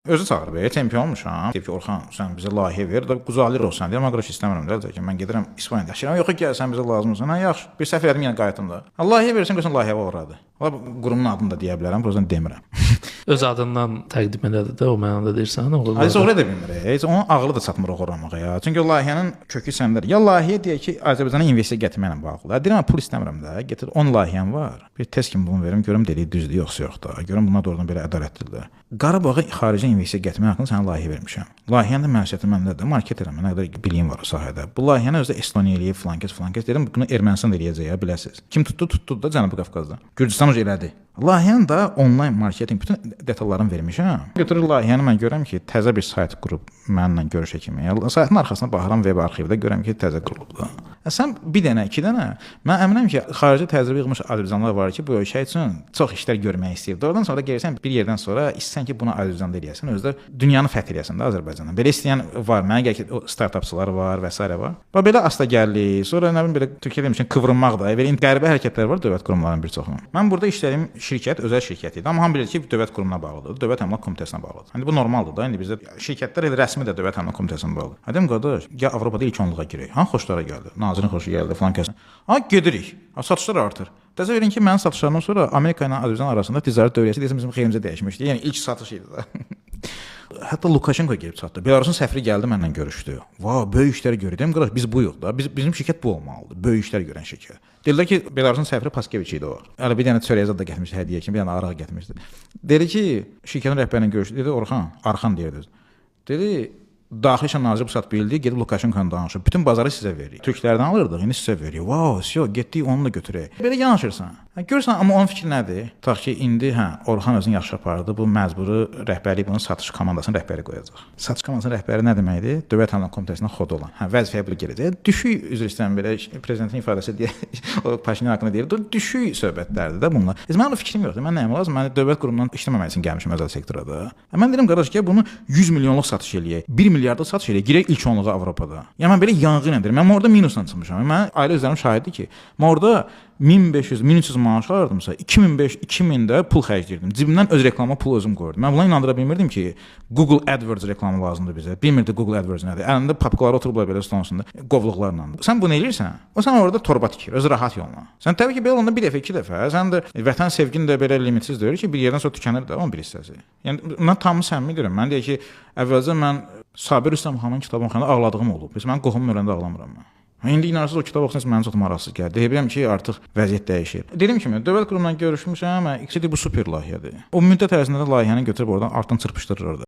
Özü çağırıb, çempion olmuşam. Deyib ki, Orxan, sən bizə layihə ver, da qucaqlayırıq sən. Deyirəm, qardaş istəmirəm də, ki, mən gedirəm İspaniyada yaşayıram. Yox, gəl sən bizə lazımsan. Hə, yaxşı. Bir səhv elədim, yenə qayıtdım da. Layihə versən, görsən layihə var oradır. Valla qurumun adını da deyə bilərəm, prosta demirəm. Öz adından təqdim elədi də, o mənada deyirsən, oğurladı. Heç oğru edə bilmir. Heç onun ağlı da çatmır oğurlamağa ya. Çünki o layihənin kökü səndədir. Ya layihə deyək ki, Azərbaycana investisiya gətirməklə bağlıdır. Deyirəm, pul istəmirəm də. Getir 10 layihəm var. Bir test kimi bunu verim, görüm dediyi düzdür, yoxsa yox da. Görüm bunlar doğrudan belə ədalətlidir. Qarabağa xarici investisiya gətirmək haqqında sənə layihə vermişəm. Layihənin də məsuliyyəti məndədir. Market edirəm, nə qədər biliyim var o sahədə. Bu layihəni özü də Estoniya eləyib, filan kəs, filan kəs. Dedim, bunu Ermənistan da eləyəcək ya, biləsiz. Kim tutdu, tutdu da Cənubi Qafqazda. Gürcüstan elədi. Layihənin də onlayn marketinq bütün detallarını vermişəm. Götürür layihəni mən görürəm ki, təzə bir sayt qurub mənimlə görüşə kimi. Yəni, saytın arxasına baxıram web arxivdə görürəm ki, təzə qurulub da. Sən bir dənə, iki dənə, mən əminəm ki, xarici təcrübə yığmış Azərbaycanlılar var ki, bu ölkə üçün çox işlər görmək istəyir. Doğrudan sonra gəlirsən bir yerdən sonra istəsən ki, bunu Azərbaycanda eləyəsən, özü də dünyanı fəth eləyəsən də Azərbaycandan. Belə istəyən var. Mənə gəlir ki, o startapçılar var və sairə var. Bax belə asta gəldik. Sonra nə bilim belə Türkiyə demişəm qıvrınmaq da, belə qəribə hərəkətlər var dövlət qurumlarının bir çoxunun. Mən burada işlədiyim şirkət özəl şirkət idi. Amma hamı bilir ki, dövlət qurumuna bağlıdır. Dövlət Əmlak Komitəsinə bağlıdır. İndi bu normaldır da. İndi bizdə şirkətlər elə rəsmi də Dövlət Əmlak Komitəsinə bağlıdır. Hə deyim qardaş, gəl Avropada ilk onluğa girək. Ha xoşlara gəldi. Nazirin xoşu gəldi filan kəsin. Ha gedirik. Ha satışlar artır. Təsəvvür edin ki, mənim satışlarımdan sonra Amerika ilə Azərbaycan arasında ticarət dövriyyəsi deyəsən bizim xeyrimizə dəyişmişdi. Yəni ilk satış idi da. Hətta Lukashenko gəlib çatdı. Belarusun səfiri gəldi mənlə görüşdü. Va, böyük işlər görür. Dedim, qardaş, biz buyuq da. Bizim şirkət bu olmalıdır. Böyük işlər görən şirkət. Dedilər ki, Belarusun səfiri Paskeviç idi o. Hələ bir dənə çörək zad da gətirmişdi hədiyyə kimi, bir dənə araq gətirmişdi. Dedi ki, şirkətin rəhbəri ilə görüşdü. Dedi, Orxan, Arxan deyirdi. Dedi, Daxili İşlər naziri bu saat bildi, gedib Lukashenko-yla danışıb. Bütün bazarı sizə veririk. Türklərdən alırdıq, indi sizə veririk. Vau, vəsyo, getdik onu da götürək. Belə yanaşırsan. Hə, görürsən, amma onun fikri nədir? Tutaq ki, indi hə, Orxan özünü yaxşı apardı. Bu məcburi rəhbərlik bunu satış komandasının rəhbəri qoyacaq. Satış komandasının rəhbəri nə deməkdir? Dövlət Əmlak Komitəsindən xodu olan. Hə, vəzifəyə bu gələcək. Düşük, üzr istəyirəm belə prezidentin ifadəsi deyə o Paşinyan haqqında deyir. Düşük söhbətlərdir də bunlar. Mənim o fikrim yoxdur. Mən nəyim lazım? Mən dövlət qurumundan işləməmək üçün gəlmişəm özəl sektora da. Hə, mən deyirəm qardaş, gəl bunu 100 milyonluq satış eləyək. 1 milyardlıq satış eləyək. Girək ilk onluğa Avropada. Yəni mən belə yanğı ilə deyirəm. Mən orada minusla çıxmışam. Mən ailə üzvlərim şahiddir ki, mən orada 1500, 1300 maaş alırdımsa, 2005, 2000-də pul xərcləyirdim. Cibimdən öz reklama pul özüm qoyurdum. Mən buna inandıra bilmirdim ki, Google AdWords reklamı lazımdır bizə. Bilmirdi Google AdWords nədir. Əlində papkaları oturublar belə stolun üstündə, qovluqlarla. Sən bunu eləyirsən, o sən orada torba tikir, öz rahat yolla. Sən təbii ki, belə olanda bir dəfə, iki dəfə, sən də vətən sevgin də belə limitsiz deyir ki, bir yerdən sonra tükənir də onun bir hissəsi. Yəni mən tam səmimi deyirəm. Mən deyək ki, əvvəlcə mən Sabir Rüstəmxanın kitabını oxuyanda ağladığım olub. Heç mənim qohumum öləndə ağlamıram mən. İndi inanırsınız o kitab oxusanız mənim çox maraqsız gəldi. Deyə bilirəm ki, artıq vəziyyət dəyişir. Dediyim kimi, dövlət qurumundan görüşmüşəm, amma ikisi də bu super layihədir. O müddət ərzində də layihəni götürüb oradan artdan çırpışdırır orada.